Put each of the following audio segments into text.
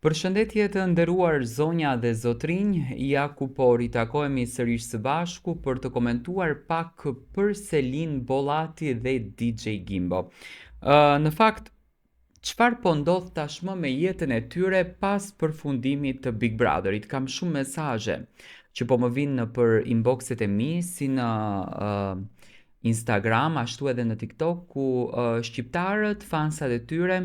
Përshëndetje të nderuar zonja dhe zotrinj, ja ku po ritakohemi sërish së bashku për të komentuar pak për Selin Bollati dhe DJ Gimbo. Në fakt, çfarë po ndodh tashmë me jetën e tyre pas përfundimit të Big Brotherit? Kam shumë mesazhe që po më vijnë nëpër inboxet e mi, si në Instagram ashtu edhe në TikTok ku uh, shqiptarët, fansat e tyre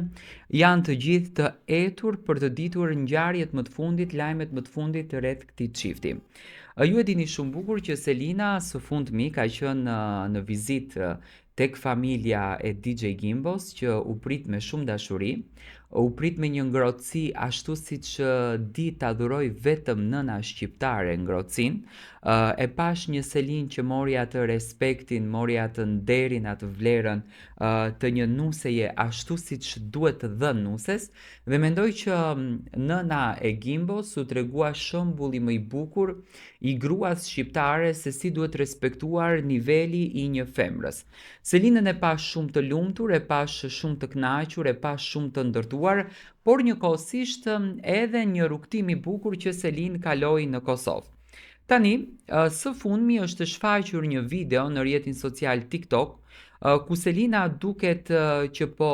janë të gjithë të etur për të ditur ngjarjet më të fundit, lajmet më të fundit rreth këtij çifti. Uh, ju e dini shumë bukur që Selina së fundmi ka qenë në, në vizitë tek familja e DJ Gimbos që u prit me shumë dashuri, u prit me një ngrohtësi ashtu siç di ta dhurojë vetëm nëna shqiptare ngrohtësinë. E pashë një Selinë që mori atë respektin, mori atë nderin, atë vlerën të një nuseje ashtu siç duhet dhënë nuses dhe mendoj që nëna e Gimbos u tregua shembulli më i bukur i gruas shqiptare se si duhet respektuar niveli i një femrës. Selinën e pashë shumë të lumtur, e pashë shumë të kënaqur, e pashë shumë të ndërtuar, por njëkohësisht edhe një rrugëtim i bukur që Selin kaloi në Kosovë. Tani, së fundmi është shfaqur një video në rrjetin social TikTok, ku Selina duket që po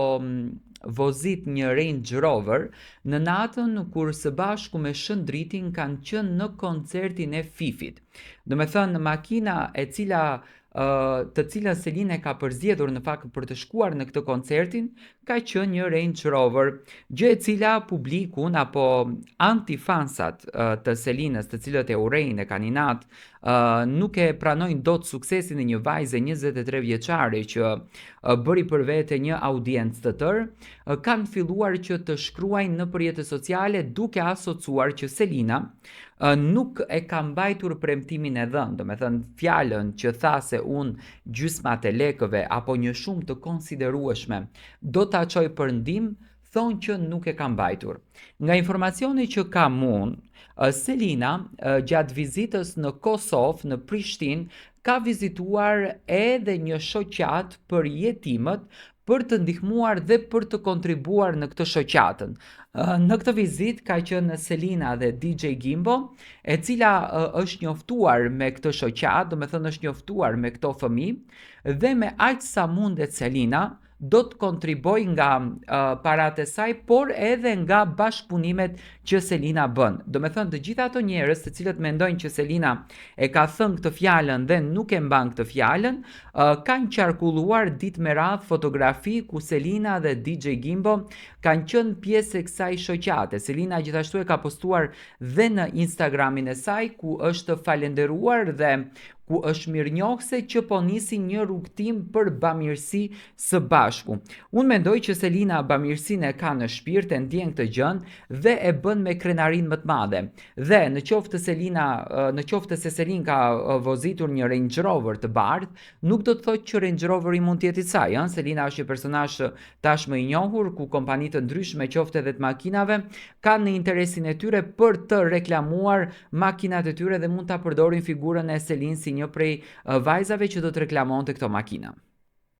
vozit një Range Rover në natën kur së bashku me Shëndritin kanë qenë në koncertin e Fifit. Domethënë makina e cila të cilën Selina e ka përzgjedhur në fakt për të shkuar në këtë koncertin, ka qenë një Range Rover, gjë e cila publikun apo antifansat të Selinës, të cilët e urrejnë e kanë inat, nuk e pranojnë dot suksesin e një vajze 23 vjeçare që bëri për vete një audiencë të tërë, kanë filluar që të shkruajnë nëpër rrjete sociale duke asocuar që Selina nuk e ka mbajtur premtimin e dhënë, domethënë fjalën që tha se unë gjysmat e lekëve apo një shumë të konsiderueshme do ta çoj për ndihmë, thonë që nuk e ka mbajtur. Nga informacioni që kam unë, Selina gjatë vizitës në Kosovë, në Prishtinë, ka vizituar edhe një shoqatë për jetimët për të ndihmuar dhe për të kontribuar në këtë shoqatën. Në këtë vizitë ka qenë Selina dhe DJ Gimbo, e cila është njoftuar me këtë shoqatë, domethënë është njoftuar me këto fëmijë dhe me aq sa mundet Selina do të kontribuojë nga uh, paratë e saj, por edhe nga bashkëpunimet që Selina bën. Domethënë të gjithë ato njerëz të cilët mendojnë që Selina e ka thënë këtë fjalën dhe nuk e mban këtë fjalën, uh, kanë qarkulluar ditë me radhë fotografi ku Selina dhe DJ Gimbo kanë qenë pjesë e kësaj shoqate. Selina gjithashtu e ka postuar dhe në Instagramin e saj ku është falenderuar dhe ku është mirënjohëse që po nisin një rrugëtim për bamirësi së bashku. Unë mendoj që Selina bamirësinë e ka në shpirt, e ndjen këtë gjënë dhe e bën me krenarinë më të madhe. Dhe në qoftë Selina, në qoftë se Selin ka vozitur një Range Rover të bardhë, nuk do të thotë që Range Roveri mund të jetë i saj, ëh. Selina është një personazh tashmë i njohur ku kompani të ndryshme qoftë edhe të makinave kanë në interesin e tyre për të reklamuar makinat e tyre dhe mund ta përdorin figurën e Selin si një prej vajzave që do të reklamonte këto makina.